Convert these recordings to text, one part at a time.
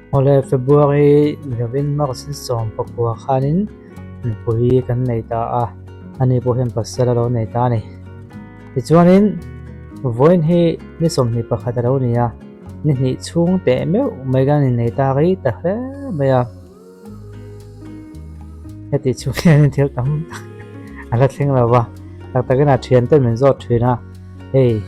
Awle February ni lovin March ni 19 khanin nupui kan nei ta a, ani pawh hian pasal a lo nei ta a ni. Tichuanin vawiin hi ni 21 a lo ni a, ni hnih chhung teh meuh mai kan innei ta rei ta hle mai a. Heti chhung hianin thil tam tak a la thleng lo va, tak takin a thiante min zawt thin a, hei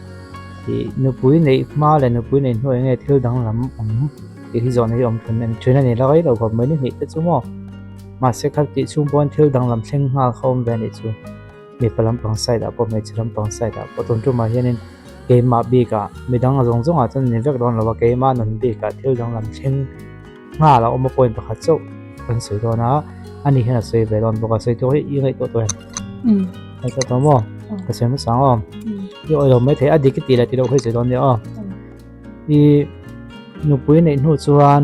ih nupui neih hma leh nupui neih hnuai nge thil danglam awm tih hi zawhna hi awm thin a ni thin a ni la rei lo khawp mai ni hnih te chu maw mahse kha tih chhung pawhin thil danglam thleng nghal kha awm ve a nih chu. Mipa lampang side ah pawh hmeichhe lampang side ah pawh tun tumah hianin keimah bikah midang zawng zawngah chuan ni vek dawn lo a keimah nun bikah thil danglam thleng nghal a awm a point pakhat chauh kan sawi dawn a ani hian a sawi ve dawn bawk a sawi tur hi i ngaihtuah tawh em ngaihtuah tawh maw ka sawi hmasa ang aw i awih lo maithei a dik i tih leh tih loh kha i sawi dawn nia aw i nupui neih hnu chuan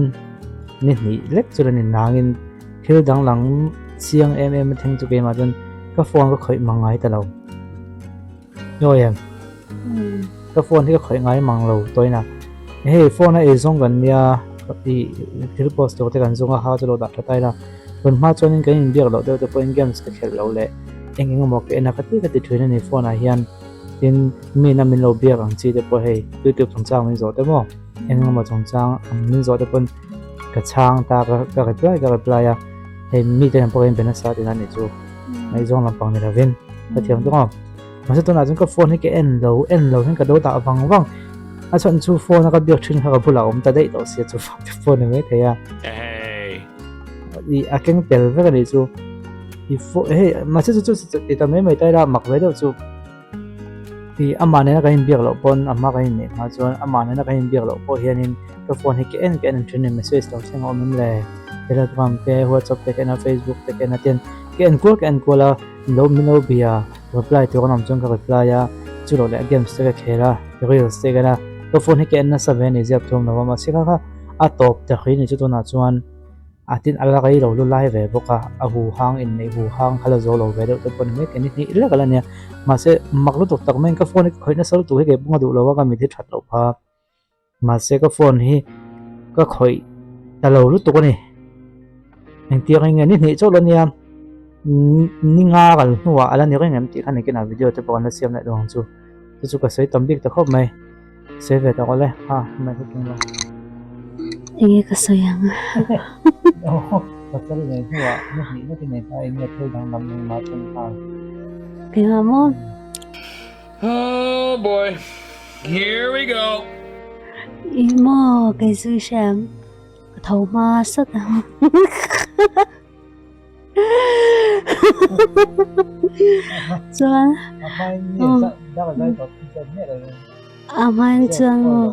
ni hnih lek chu la ni nangin thil danglam chiang em em a thleng chu keimah chuan ka phone ka khawih mang ngai ta lo i awih em ka phone hi ka khawih ngai mang lo tawhin a hei phone a eizawng kan nia ih thil post tur te kan zawng a ha chu lo dah tha ta ila tun hma chuanin kan inbiak loh deuh te pawhin games ka khelh loh leh eng eng emaw ka en a ka ti ka ti thin a ni phone ah hian tin mi ina min lo biak ang chi te pawh hei youtube chungchang min zawh te maw eng emaw chungchang ang min zawh te pawn ka chhang ta ka ka reply ka reply a hei mite nen pawh ka inbe nasa tihna a nih chu ngaihzawng lampang ni lovin ka thiam tuk ang mahse tunah chuan ka phone hi ka en lo en lo hian ka lo dah vang vang a chhan chu phone a ka biak thin kha ka bulah a awm ta daih tawh sia chu phone ni maithei a ih a keng tel vek a nih chu ih phone hei mahse chu chu ti ta mai mai ta ila mak ve deuh chu. Ih amah nena kan inbiak loh pawn a hma kan inneih hma chuan amah nena kan inbiak loh pawh hianin ka phone hi ka en ka en ang thin a ni message lo thleng a awm em le telegram te whatsapp te ka en a facebook te ka en a tin ka en kual ka en kual a lo min lo bia reply tur an awm chuan ka reply a chu loh leh games te ka khel a reels te ka en a ka phone hi ka en nasa ve a ni ziak thum lo a mahse kha kha a tawp ta hrih a ni chu tunah chuan. A tin a la rei lo lu lai ve bawk a, a hu hang inneih hu hang kha la zo lo ve deuh te pawh ni mai thei a ni hnih lek a la nia. Mahse mak lutuk tak maiin ka phone hi ka khawih nasa lutuk hi kei pawh ka duh lo a ka mit hi that loh pha. Mahse ka phone hi ka khawih ta lo lutuk a ni. Engtiang eng nge ni hnih chauh la nia ni nga kal hnuah a la ni reng em tih kha nikinah video te pawh kan la siam leh duh ang chu. Chu chu ka sawi tam bik ta khawp mai. Sawi ve tak awle ha mai ka tum lo. Enge ka sawi ang a. Aw pasal nei hnuah ni hnih lek i nei ta enge thil danglam engmah tum nghal. Engah maw? Oh boy, here we go. Ih maw kei chu i hre ang ka tho hma sat ang. Chuan a hmain chuan maw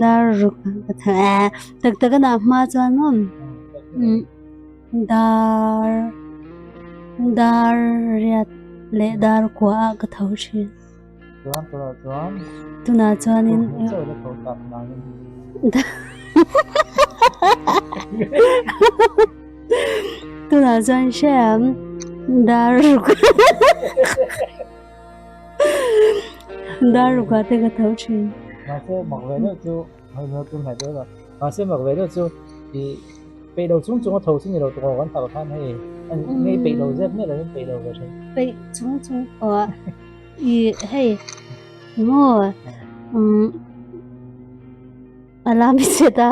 dar ruk ka tha eh tak tak a dah hma chuan maw dar dar riat leh dar kua ah ka tho thin tunah chuanin Tunah chuan hriam dar ruk dar rukah te ka tho thin. Mahse mak ve deuh chu hei hmel tum hnai deuh a mahse mak ve deuh chu ih peih lo chung chung a tho chu ni lo tawh kan tak khan hei ngei peih lo zep miah lovin peih lo ve thin. Peih chung chung pawh ih hei maw umm. A la mi che ta.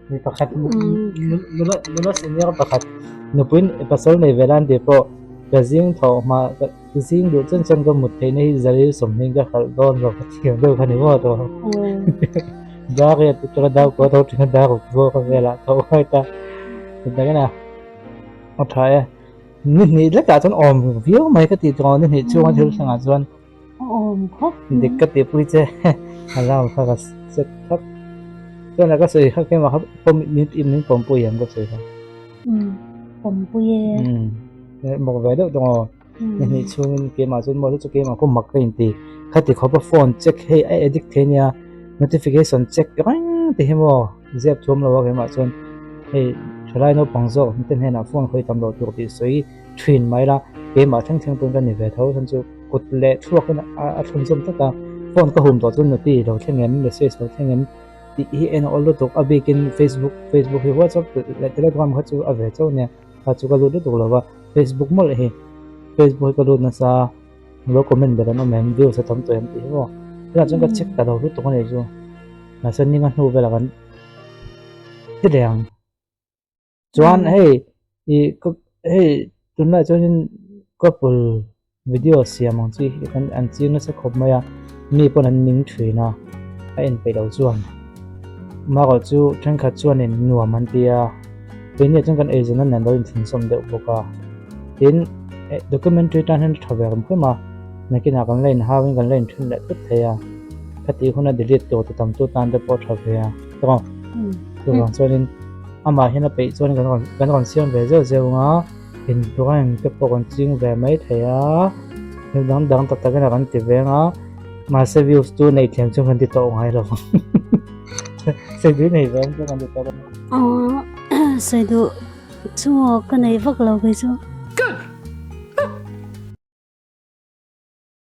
Mi pakhat nula nula senior pakhat nupuiin pasal nei ve lan tih pawh ka zing thawh hma ka zing duh chuan chuan ka mut theihna hi zaril sawmhnih ka hralh dawn lo ka thiam deuh kha ni maw tawh. Dar riat atanga dar kua tho thin a dar ruk zawk a velah tho ngai ta. Chutah a tha e. Ni hnih lekah chuan awm viau mai ka tih tawh ni hnih chhunga thil thlengah chuan awm khawp dik ka tih pui che alarm kha ka set thlap chuan a ka sawi kha keimah kha pawm min min pawmpui em ka sawi kha um pawmpui e um mawk ve deuh tawh aw ni hnih chhungin keimah chuan maw chu keimah pawh mak ka inti khati khawpa phone check hei a addict thei ania notification check reng te hi maw ziak thuam lo a keimah chuan hei thalai naupang zawk te hnenah phone khawi tam loh tur tih sawi thin mai la keimah thleng thleng pawn ka ni ve tho chhan chu. kut leh thluak in a thlunzawm tlat a, phone ka hum tawh chuan noti lo thleng em, message lo thleng em tih hi en a awl lutuk a bikin Facebook Facebook hi WhatsApp leh Telegram kha chu a ve chauh nia kha chu ka lut lutuk lo va, Facebook mawlh hi Facebook hi ka lut nasa a, lo comment ber an awm em views a tam tawh em tih hi maw tunah chuan ka check ta lo lutuk a nih chu mahse ninga hnu velah kan ti leh ang. Chuan hei ih ka hei tunlai chuanin couple video siam ang chi hi kan an ching nasa khawp mai a mi pawn an ning thin a a en peih loh chuan marawh chu thenkhat chuanin nuam an ti a keini ah chuan kan eizawn a nen lo inthinsawm deuh bawk a tin eh documentary tan hian a tha ve rem rem a nakinah kan la inhau in kan la inthen leh tlat thei a khatih huna delete tur ti tam tu tan te pawh a tha ve a tawng chuvang chuanin. Amah hian a peih chuan kan rawn kan rawn siam ve zeuh zeuh ang a, in drawing te pawh kan ching ve mai thei a, thil dang dang tak tak in a kan ti ve ang a, mahse views chu neih thiam chu kan ti tawh ngai lo ang sawi nei ve ang chu kan ti tawh lo. Aww sawi duh chu maw ka nei vak lo kei chu.